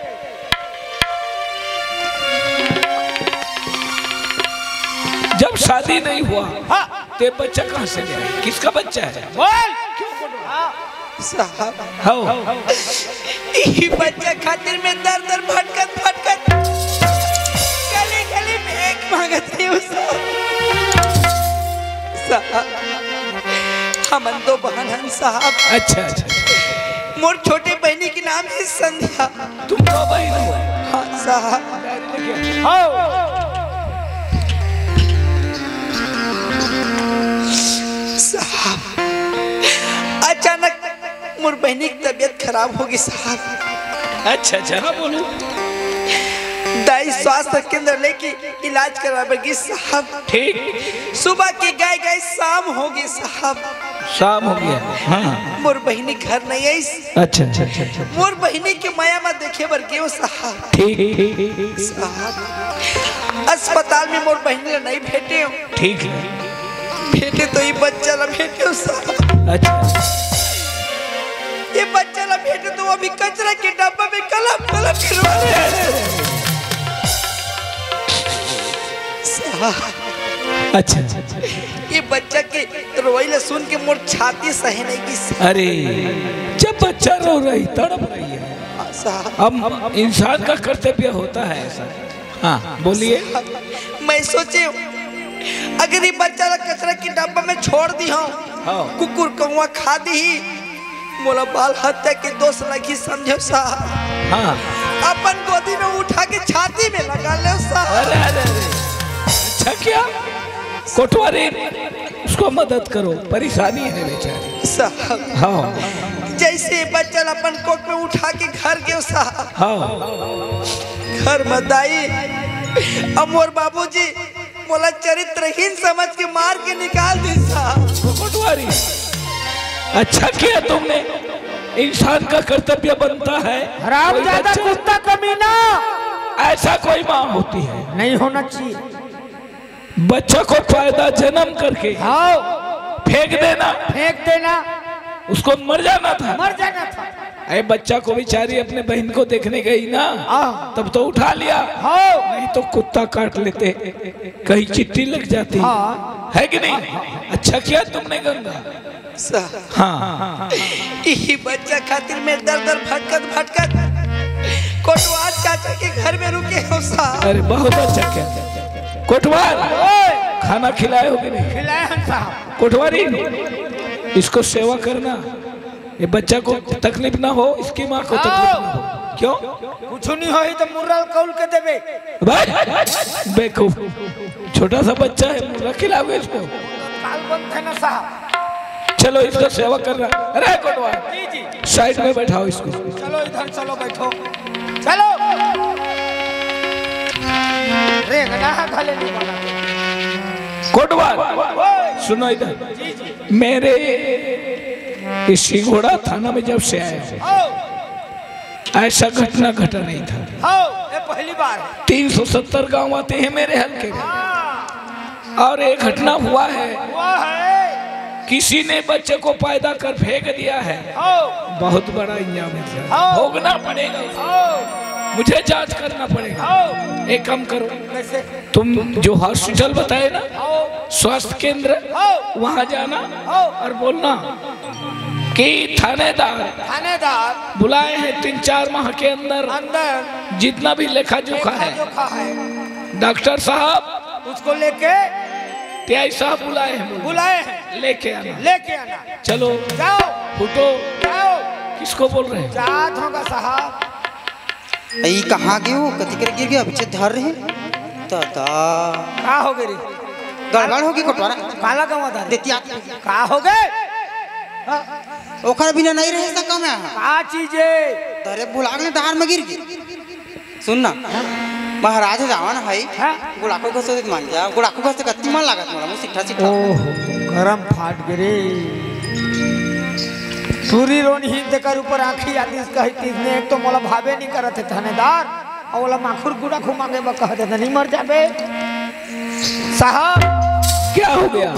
जब शादी नहीं हुआ, हाँ। ते बच्चा कहाँ से ले आए? किसका बच्चा है? बोल। क्यों बोल रहा? हाँ। साहब, हाँ। ई बच्चा खातिर मैं दर दर भटकत भटकत गली गली में भीख मांगत रही हूँ साहब। साहब, हमन दो बहन हन साहब। अच्छा, अच्छा। मोर छोटे बहनी के नाम है संध्या। तुम दो बहन हो? हाँ साहब। आओ। साहब, अचानक मोर बहनी की तबीयत खराब होगी साहब। अच्छा, अच्छा, हाँ, बोलो। दाई स्वास्थ्य केंद्र लेके इलाज करावे गी साहब। ठीक। सुबह के गए गए शाम होगी साहब। शाम हो गया। हाँ। मोर बहिनी घर नहीं आई। अच्छा, अच्छा, अच्छा, अच्छा। मोर बहिनी के मया में देखे बर गेव साहब। ठीक, ठीक, ठीक, ठीक। साहब, अस्पताल में मोर बहिनी ला नहीं भेटे हो। ठीक है। भेटे तो ये बच्चा ला भेटे हो साहब। अच्छा। ये बच्चा ला भेटे तो वो अभी कचरा के डब्बा में कलप कलप करवा रहे हैं। साहब। अच्छा। ये बच्चा के रोई ला सुन के मोर छाती सहे नहीं की साहब। अरे, जब बच्चा रो रही, तड़प रही है, हाँ, साहब। अब इंसान का कर्तव्य होता है ऐसा। हाँ, बोलिए। मैं सोचे, अगर ये बच्चा ला कचरा के डब्बा में छोड़ दी हूँ, हाँ। कुकुर कौवा खा दी, मोला बाल हत्या के दोष लगी समझो साहब। हाँ। अपन गोदी में उठा के छाती में लगा ले साहब। अरे, अरे, अरे। अच्छा क्या? कोटवारी, उसको मदद करो, परेशानी है बेचारी। साहब। हाँ। जैसे बच्चा ला अपन कोख में उठा के घर गयो साहब। हाँ। घर में दाई, अब मोर बाबूजी मोला चरित्रहीन समझ के मार के निकाल दी साहब। कोटवारी, अच्छा किया तुमने, इंसान का कर्तव्य बनता है। हरामजादा, कोई बच्चा, कुत्ता कमीना। ऐसा कोई माँ होती है? नहीं होना चाहिए। बच्चा को पैदा जन्म करके, हाँ। फेंक देना। फेंक देना। उसको मर जाना था। मर जाना था। अरे, बच्चा को, बेचारी अपने बहन को देखने गई ना, हाँ। तब तो उठा लिया, हाँ। नहीं तो कुत्ता काट लेते, कहीं चिट्ठी लग जाती। हाँ। है कि नहीं? अच्छा किया तुमने, गंगा। साहब, हाँ। यही बच्चा खातिर मैं दर दर भटकत भटकत कोटवार चाचा के घर में रुके हँव साहब। अरे, बहुत अच्छा किया। कोटवार, खाना खिलाए हो कि नहीं? खिलाए हन साहब। कोटवारी, इसको सेवा करना, ये बच्चा को तकलीफ ना हो, इसकी माँ को तकलीफ ना हो। क्यों? कुछ नहीं होही तो मुर्रा कौल के देबे। भाई, बेवकूफ, छोटा सा बच्चा है, मुर्रा खिलाओगे इसको? काल बनथे ना साहब। चलो, इसका सेवा करना। अरे कोटवार, जी, जी। साइड में बैठाओ इसको। चलो, इधर चलो, बैठो। चलो। रेंगना है, भले नहीं बना। कोटवार, ओए। सुनो इधर। जी, जी। मेरे इस सिंघोड़ा थाना में जब से आया हूँ, ओ। ऐसा घटना घटा नहीं था। हो, ये पहली बार है। तीन सौ सत्तर गांव आते हैं मेरे हल्के में। हाँ। और ये घटना हुआ है, हुआ है। किसी ने बच्चे को पैदा कर फेंक दिया है। हो। बहुत बड़ा इंजाम है सर। हो। भोगना पड़ेगा उसको। हो। मुझे जांच करना पड़ेगा। हो। एक काम करो। कैसे? तुम जो हॉस्पिटल बताए ना, हो। स्वास्थ्य केंद्र, हो। वहां जाना, हो। और बोलना कि थानेदार थानेदार बुलाए हैं तीन चार माह के अंदर, अंदर जितना भी लेखा जोखा लेखा है, जोखा है। डॉक्टर साहब उसको लेके टीआई साहब बुलाए हैं, बोलो। बुलाए हैं। लेके आना। लेके आना। चलो। जाओ। फूटो। जाओ। किसको बोल रहे हैं? जात होगा साहब। ई कहाँ गे हो? कति कर गिर गे? अभी से धर रहे। दादा। का हो गे रे? गड़बड़ होगे कोटवारा। काला गंवा धर। देतिया। का हो गे? ओकर बिना नहीं रह सका मैं। का चीज है? धरे भुला के डार में गिर गे। सुन ना, महाराज जावन है। हाँ? गुड़ाखू घसो मान जा, गुड़ाखू घसो कत्ती मन लागत मोला, मुँह सिट्ठा सिट्ठा। ओह, गरम फाट गे रे। सूरी रोन ही तेकर ऊपर आँखी आतिस कही तीस ने, एक तो मोला भावे नहीं करत है थानेदार, और ओला माखुर गुड़ाखू मांगे बा कहत है, नहीं मर जाबे। साहब। क्या हो गया?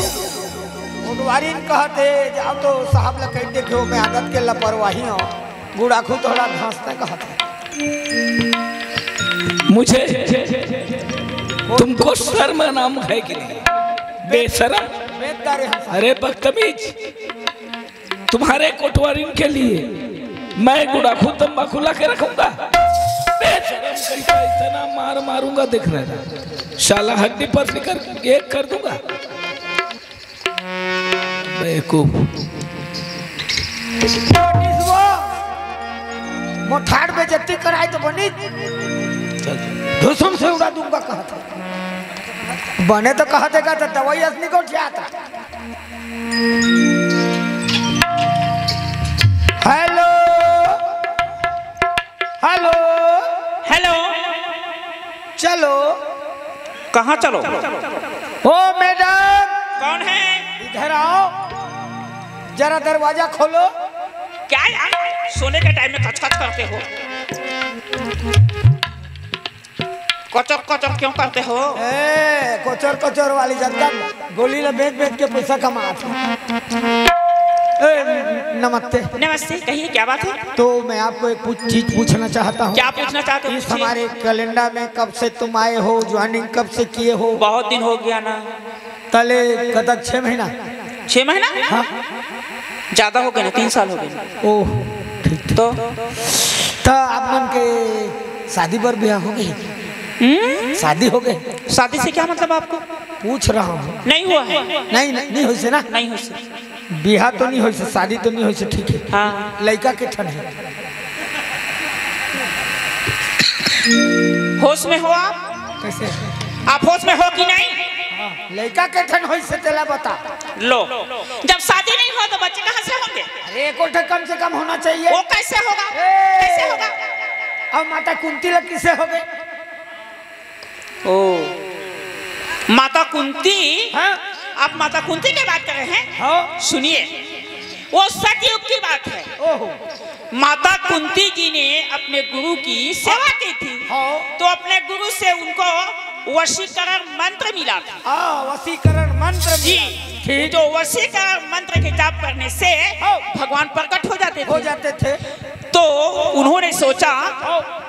कोटवारी ने कहत है, जाओ तो साहब ला कह दे कि वो मैं आदत के लापरवाही हूँ, गुड़ाखू थोड़ा घास तक कहत है। मुझे तुमको शर्म नाम है कि नहीं? बेशरम। बेदारे हम। अरे बदतमीज, तुम्हारे कोटवारिन के लिए मैं गुड़ाखू तंबाकू ला के रखूंगा? बेशरम कहीं का इतना मार मारूंगा, देख रहे ना, साला हड्डी पर निकर एक कर दूंगा। बेवकूफ। मोठार बेइज्जती कराए तो बनी, चल। धुसुम से उड़ा दूंगा कहत है। बने तो कहत है का तो दवाई असनी को जाता। Hello, hello, hello. चलो। कहाँ चलो? ओ मैडम। कौन है? इधर आओ, जरा दरवाजा खोलो। क्या यार, सोने के टाइम में खचखच करते हो? कचर कचर क्यों करते हो? ए, कचर कचर वाली जनता गोली ला बेच बेच के पैसा कमात है। ए, नमस्ते। नमस्ते, कहिए क्या बात है? तो मैं आपको एक पूछ, चीज पूछना चाहता हूँ। क्या पूछना चाहते हो? इस पूछिए। हमारे कैलेंडर में कब से तुम आए हो, ज्वाइनिंग कब से किए हो? बहुत दिन हो गया ना। तले कतक, छह महीना? छह महीना? हाँ। ज्यादा हो गए ना, तीन साल हो गए। ओह, ठीक, ठीक। तो? तो आप मन के शादी बर ब्याह हो गए? हम्म? शादी हो गए? शादी से क्या मतलब आपको? पूछ रहा हूँ। नहीं हुआ है। नहीं, नहीं, नहीं होइसे ना? नहीं होइसे। बिहा तो नहीं होइसे, शादी तो नहीं होइसे, ठीक है। हाँ। लइका के ठन है? होश में हो आप? कैसे? आप होश में हो कि नहीं? हाँ, लइका के ठन होइसे तेला बता। लो, जब शादी नहीं हो तो बच्चे कहाँ से होंगे? अरे, एको ठे कम से कम होना चाहिए। वो कैसे होगा? ए! कैसे होगा? अब माता कुंती ला किसे हो गए? ओ, माता कुंती? हाँ? आप माता कुंती की बात कर रहे हैं? हाँ। सुनिए, वो सतयुग की बात है। ओहो। माता कुंती जी ने अपने गुरु की सेवा की थी, हाँ। तो अपने गुरु से उनको वशीकरण मंत्र मिला था। हाँ, वशीकरण मंत्र जी, मिला। ठीक। जो वशीकरण मंत्र के जाप करने से हाँ। भगवान प्रकट हो जाते थे। हो जाते थे। तो उन्होंने सोचा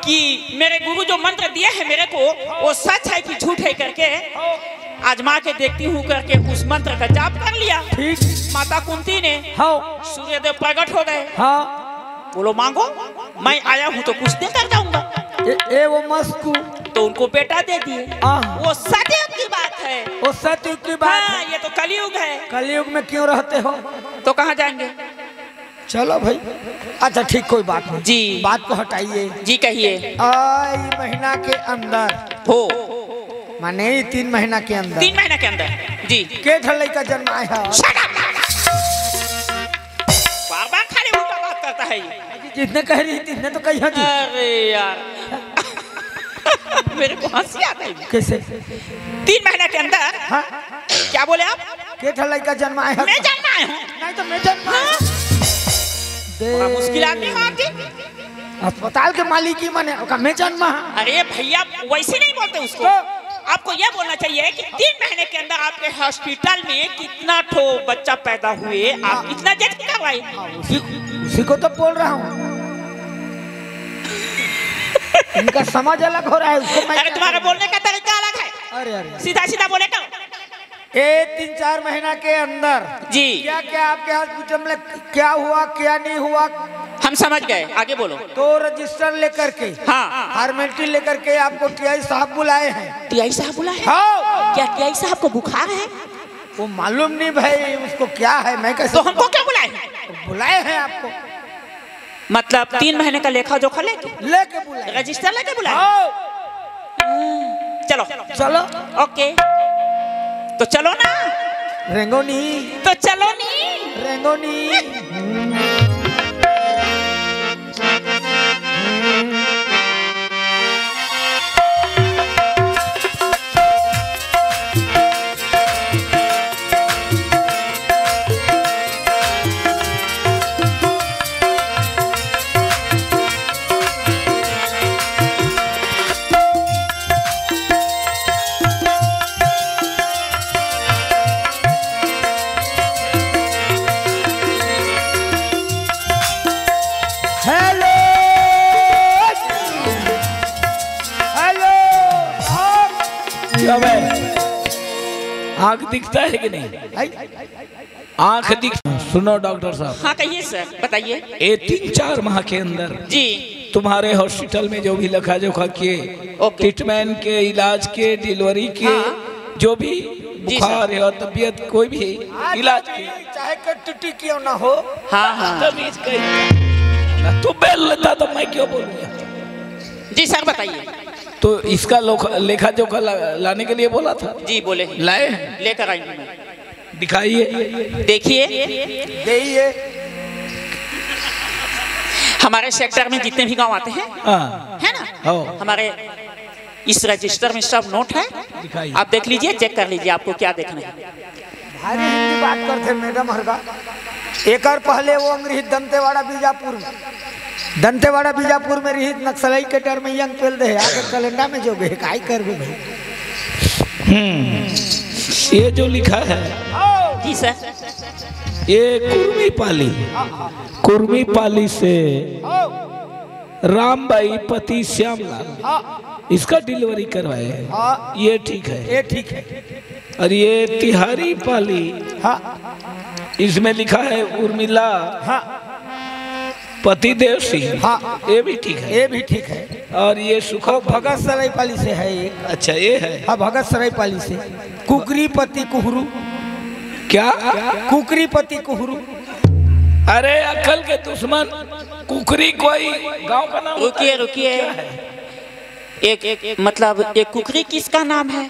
कि मेरे गुरु जो मंत्र दिए हैं मेरे को, वो सच है कि झूठ है करके आजमा के देखती हूँ करके उस मंत्र का जाप कर लिया। ठीक। माता कुंती ने, हाँ। सूर्यदेव प्रकट हो गए। हाँ। बोलो, मांगो, मैं आया हूँ तो कुछ दे कर जाऊंगा। ए, ए वो मस्कू। तो उनको बेटा दे दिए। हाँ। वो सतयुग की बात है। वो सतयुग की बात हाँ, है। ये तो कलयुग है। कलयुग में क्यों रहते हो? तो कहाँ जाएंगे? चलो भाई, अच्छा ठीक, कोई बात नहीं। जी। बात को हटाइए। जी, कहिए। आई महीना के अंदर हो। माने तीन महीना के अंदर। तीन महीना के अंदर। जी। के ठन लइका जन्माए है? Shut up! बार बार खाली उल्टा बात करता है ये। जितने कह रही थी, इतने तो कही थी। अरे यार। मेरे को हंसी आ गई। कैसे? तीन महीना के अंदर। हाँ। क्या बोले आप? के ठन लइका जन्माए है? मैं जन्माए हूँ। नहीं तो मैं जन्माए हूँ। बड़ा मुश्किल आदमी हो आप जी। अस्पताल के मालिक ही माने, ओका मैं जन्मा। अरे भैया, वैसे नहीं बोलते उसको। तो? आपको यह बोलना चाहिए कि तीन महीने के अंदर आपके हॉस्पिटल में कितना ठो बच्चा पैदा हुए, आप हाँ। कितना जज करवाए? हाँ, उसी, उसी को तो बोल रहा हूँ। इनका समझ अलग हो रहा है, उसको मैं अरे, क्या तुम्हारा बोलने का तरीका अलग है। अरे, अरे। सीधा सीधा बोले करो। ए, तीन चार महीना के अंदर जी। क्या क्या आपके हॉस्पिटल में क्या हुआ, क्या नहीं हुआ? हम समझ गए, आगे बोलो। तो रजिस्टर लेकर के, हाँ। फॉर्मेलिटी लेकर के आपको टीआई साहब बुलाए हैं। टीआई साहब बुलाए हैं? हाँ। क्या टीआई साहब को बुखार है? वो मालूम नहीं भाई, उसको क्या है, मैं कैसे तो हमको क्या बुलाए हैं? बुलाए हैं आपको। मतलब तीन महीने का लेखा जोखा लेके? लेके बुलाए। रजिस्टर लेके बुलाए? हाँ। चलो। चलो। ओके। तो चलो ना। रेंगोनी। तो चलो नी। रेंगोनी। हेलो। हेलो। क्या भाई? आंख दिखता है कि नहीं? आंख दिख, सुनो डॉक्टर साहब। हाँ, कहिए सर, बताइए। ये तीन चार माह के अंदर जी। तुम्हारे हॉस्पिटल में जो भी लेखा जोखा किए, ओके। ट्रीटमेंट के, इलाज के, डिलीवरी के, हाँ। जो भी जी बुखार सर। है और तबीयत कोई भी इलाज के, चाहे कटुटी क्यों ना हो। हाँ, हाँ। तमीज कहीं ना, तू बेल लेता तो मैं क्यों बोलूँगा? जी सर, बताइए। तो इसका लोखा-, लेखा जोखा ला-, लाने के लिए बोला था। जी, बोले हैं। लाए हैं? लेकर आएंगे मैं। दिखाइए। देखिए, देखिए। हमारे सेक्टर में जितने भी गांव आते हैं, हाँ। है ना? हाँ। हमारे इस रजिस्टर में सब नोट है, दिखाइए। आप देख लीजिए, चेक कर लीजिए, आपको क्या देखना है। भारी हिंदी बात करते मैडम हर का। एकर पहले वो अंग्रेज दंतेवाड़ा बीजापुर में, दंतेवाड़ा बीजापुर में रहित नक्सलई के डर में यंग पेल दे, आगे कैलेंडा में जो गए, काई करबे भाई। हम्म, ये जो लिखा है, जी सर। ये कुर्मी पाली, कुर्मी पाली से रामबाई पति श्यामलाल, हाँ। इसका डिलीवरी करवाए हैं। हाँ। ये ठीक है। ये ठीक है। और ये तिहारी पाली, हाँ। इसमें लिखा है उर्मिला, हाँ। पतिदेव सिंह, हाँ। ये भी ठीक है। ये भी ठीक है। और ये सुखा वो भगत सराय पाली से है ये। अच्छा, ये है। हाँ, भगत सराय पाली से। कुकरी पति कुहरू। क्या? कुकरी पति कुहरू। अरे अक्ल के दुश्मन, कुकरी कोई गांव का नाम होता रुकिए, है? रुकिए। क्या है? एक, एक, एक, मतलब, एक कुकरी किसका नाम है?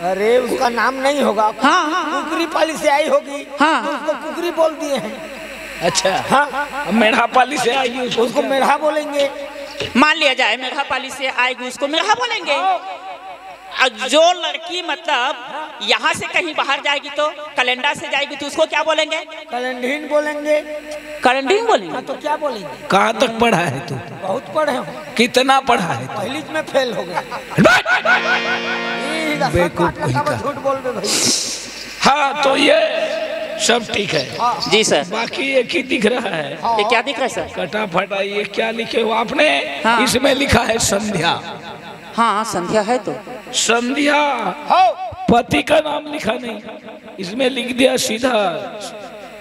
अरे, उसका नाम नहीं होगा। हाँ, हाँ, हाँ। कुकरी पाली से आई होगी। हाँ। तो उसको कुकरी बोल दिए हैं। अच्छा। हाँ। अब मेढ़ा पाली से आई उसको उसको क्या? मेढ़ा बोलेंगे। मान लिया जाए, मेढ़ा पाली से आएगी, उसको मेढ़ा बोलेंगे। हाँ। और जो लड़की, मतलब, यहाँ से कहीं बाहर जाएगी तो, कलेंडा से जाएगी तो उसको क्या बोलेंगे? कलेंडीन बोलेंगे। कलेंडीन बोलेंगे? हाँ, तो क्या बोलेंगे? कहाँ तक पढ़ा है तू? बहुत पढ़े हूँ। कितना पढ़ा है तू? पहली में फेल हो गया। यही का सब बेवकूफ बात कहीं का। झूठ बोल दे भाई। हाँ, तो ये सब ठीक है। जी सर। बाकी एक ही दिख रहा है। ये क्या दिख रहा है सर? कटा फटा ये क्या लिखे हो आपने? हाँ। इसमें लिखा है संध्या। हाँ, संध्या है तो। संध्या। हाँ। पति का नाम लिखा नहीं, इसमें लिख दिया सीधा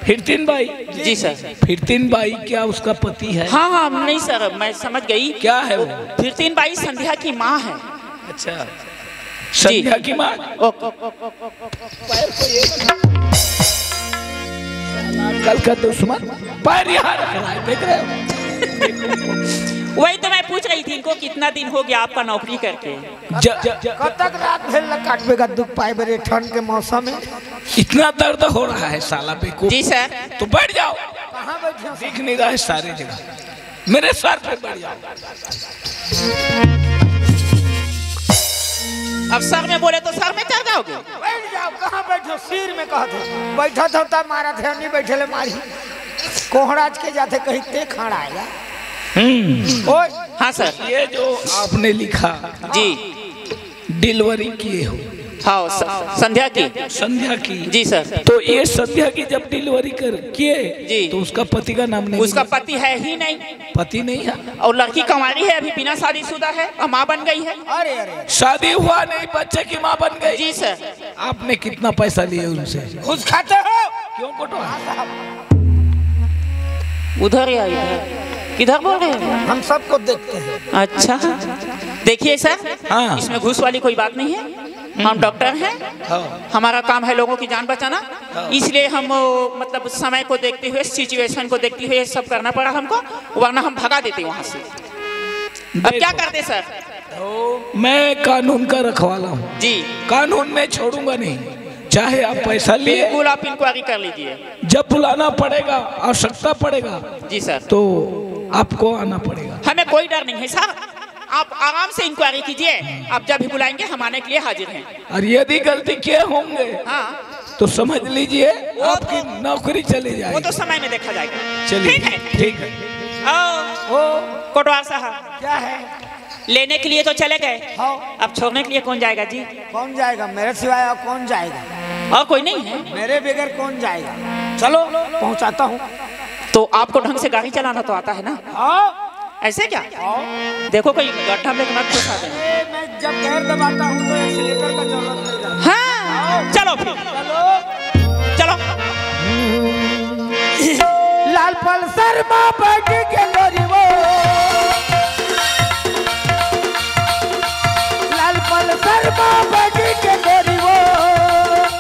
फिरतीन बाई। जी सर। फिरतीन बाई क्या उसका पति है? हाँ हाँ, नहीं सर, मैं समझ गई। क्या है वो? फिरतीन बाई संध्या की माँ है। अच्छा, संध्या की माँ। ओके। कल का दुश्मन पैर यहाँ रख रहा है, देख रहे हो? वही तो मैं पूछ रही थी इनको, कितना दिन हो गया आपका नौकरी करके? ज- ज- कब तक रात भेल ला काटबे का दुख पाए बरे ठंड के मौसम में? इतना दर्द हो रहा है साला बेवकूफ। जी सर। तो बैठ जाओ। कहाँ बैठे हो? दिख नहीं रहा है सारी जगह, मेरे सर पे बैठ जाओ। अब सर में बोले तो सर में चढ़ जाओगे। बैठ जाओ, कहाँ बैठो? सिर में कहा था, बैठा था तब मारा थे, नहीं बैठे ले मारी। कोहराज के जाते कहीं ते खड़ा आया। हम्म। ओए। हाँ सर। ये जो आपने लिखा जी। डिलीवरी किए हो? हाँ, स- संध्या की। संध्या की। जी सर। तो ये संध्या की जब डिलीवरी कर किए जी। तो उसका पति का नाम नहीं? उसका पति है ही नहीं। पति नहीं है। और लड़की कंवारी है, अभी बिना शादीशुदा है और माँ बन गई है। अरे अरे। शादी हुआ नहीं, बच्चे की माँ बन गई। जी सर। आपने कितना पैसा लिए उनसे? घुस खाते हो? क्यों कटवा? उधर या इधर, किधर बोल रहे हैं? हम सबको देखते हैं। अच्छा, देखिए सर, हाँ। इसमें घूस वाली कोई बात नहीं है। हम डॉक्टर हैं, हाँ। हमारा काम है लोगों की जान बचाना। हाँ। इसलिए हम, मतलब, समय को देखते हुए, सिचुएशन को देखते हुए ये सब करना पड़ा हमको, वरना हम भगा देते वहां से। अब क्या करते सर? मैं कानून का रखवाला हूँ जी। कानून मैं छोड़ूंगा नहीं, चाहे आप पैसा लिए। बिल्कुल, आप इंक्वायरी कर लीजिए। जब बुलाना पड़ेगा, आवश्यकता पड़ेगा जी सर। तो आपको आना पड़ेगा। हमें कोई डर नहीं है सर, आप आराम से इंक्वायरी कीजिए। आप जब भी बुलाएंगे, हम आने के लिए हाजिर हैं। और यदि गलती किए होंगे हाँ। तो समझ लीजिए वो आपकी तो नौकरी चली जाएगी। वो तो समय में देखा जाएगा। चलिए ठीक है। ठीक है। आओ। ओ। कोटवार साहब। क्या है? लेने के लिए तो चले गए। हाँ। अब छोड़ने के लिए कौन जाएगा जी? कौन जाएगा मेरे सिवाय? और कौन जाएगा? और कोई नहीं है। मेरे बगैर कौन जाएगा? चलो, पहुंचाता हूँ। तो आपको ढंग से गाड़ी चलाना तो आता है ना? हाँ। ऐसे क्या? हाँ। देखो, कोई गड्ढा में मत घुसा देना। ए, मैं जब गैर दबाता हूँ तो एक्सीलेटर का जरूरत नहीं रहता। हाँ, चलो फिर। चलो। लाल पल्सर में बैठ के गोरी वो, लाल पल्सर में बैठ के गोरी वो,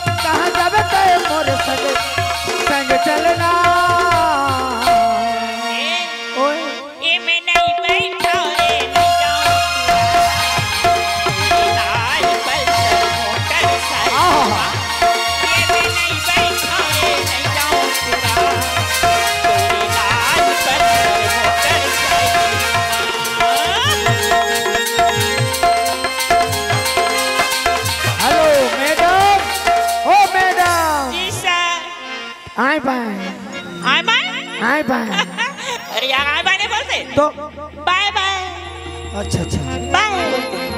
कहाँ जाबे तय मोर संग, संग चलना। ओए। ए में नहीं बैठा रे, नहीं जाऊं। लाल पल्सर मोटरसाइकिल। आहा। ए में नहीं बैठा रे, नहीं जाऊं पूरा। लाल पल्सर मोटरसाइकिल। हेलो मैडम, ओ मैडम। जी सर। आए बाय। आए बाय? आए बाय। अरे यार, आए बाय नहीं बोलते। तो? बाय बाय। अच्छा, अच्छा। बाय।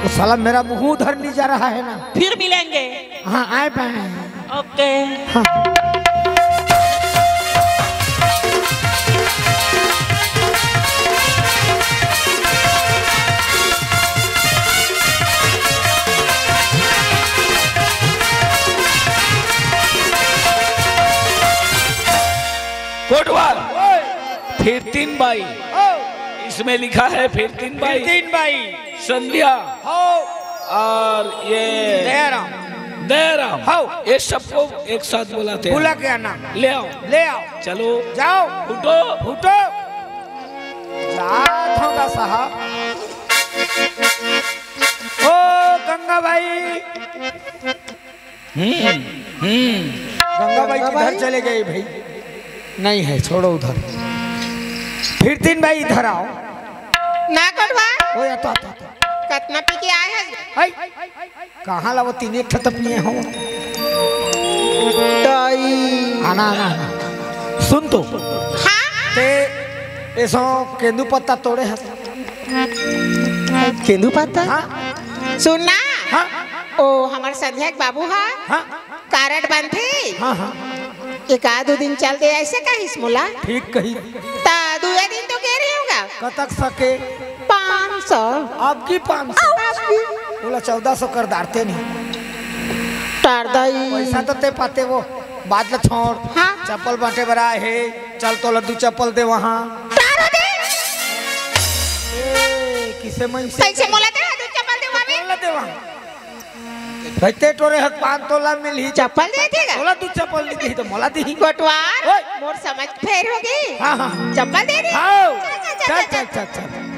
तो साला मेरा मुंह उधर नहीं जा रहा है ना। फिर मिलेंगे। हाँ, आए बाय। ओके। हाँ। कोटवार। फिरतीन बाई। ओ। इसमें लिखा है फिरतीन बाई। फिरतीन बाई। संध्या। हो। और ये दयाराम। दयाराम। हो। ये सबको एक साथ बुलाते हैं। बुला के आना। ले आओ। ले आओ। चलो। जाओ। उठो। उठो। जात होगा साहब। ओ गंगा भाई। हम्म, हम्म। गंगा भाई किधर चले गए भाई? नहीं है, छोड़ो उधर। फिरतीन बाई इधर आओ। ना कोटवार। ओ, या तो, तो, तो। कतना पी के आए हैं? हाय। कहाँ ला वो तीन एक ठो तो पिए हो? ताई। आना, आना, आना। सुन तो। हाँ? ते ऐसो केंदू पत्ता तोड़े है। केंदू पत्ता? हाँ। सुन ना। हाँ। ओ, हमर संध्या के बाबू हा। हाँ। कारड बनथे। हाँ, हाँ। एक आध दू दिन चल दे, ऐसे कहिस मोला। ठीक कही। ता दुए दिन तो गे रहे होगा। कतक सके? पाँच सौ। आपकी पाँच सौ? आपकी। बोला चौदह सौ कर डारते नहीं। टार दाई। पैसा तो ते पाते वो, बात ला छोड़। हाँ। चप्पल बांटे बर आए हे, चल तोला दू चप्पल दे वहाँ। टार दे। ए, किसे मन से? कैसे मोला दे, दू चप्पल दे वहाँ। बोला दे वहाँ। भाई ते टोरे हक पान तोला मिलही। चप्पल दे देगा? तोला दू चप्पल नहीं दी तो मोला दी। कोटवार, ओए। मोर समझ फेर होगे। हाँ, हाँ। चप्पल दे दे। हाँ। चल, चल, चल, चल, चल, चल। चल, चल।